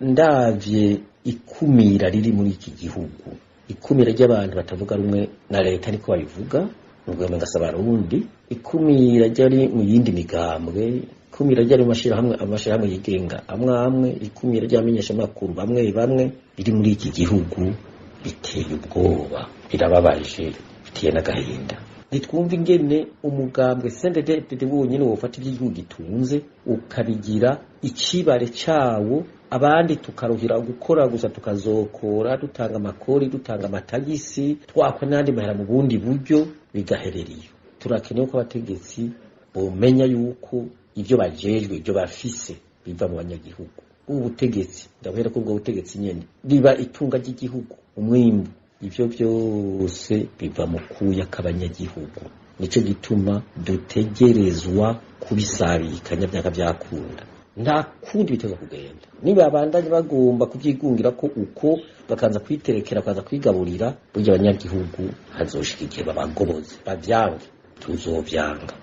Ndavye ikumira riri muri iki gihugu, ikumira ry'abantu batavuga rumwe na leta, niko babivuga, nubwo ngasaba abarundi, ikumira ryari mu yindi migambwe, ikumira ryari mu mashirahamwe, amashirahamwe yigenga amwe amwe, ikumira ry'abamenyeshamakuru bamwe bamwe biri muri iki gihugu biteye ubwoba, birababaje, biteye n'agahinda. Ntitwumva ingene umugambwe CNDD-FDD wonyene wofata ivy'igihugu gitunze ukabigira icibare cawo, abandi tukaruhira gukora gusa, tukazokora dutanga amakori, dutanga amatagisi, twakwa n'andi mahera mu bundi buryo, bigaherera iyo. Turakeneye ko abategetsi bomenya yuko ivyo bajejwe, ivyo bafise biva mu banyagihugu. Ubu butegetsi, ndabuhera ko ubwo butegetsi nyene biba itunga ry'igihugu, umwimbu, ivyo vyose biva mu kuya k'abanyagihugu. Nico gituma dutegerezwa kubisabikanya vyanga vyakunda, nta kundi biteza kugenda. Niba babandanye bagomba kubyigungira ko uko bakaza kwiterekera, bakaza kwigaburira, burya abanyagihugu hazoshika igihe babagoboze bavyange, tuzovyanga.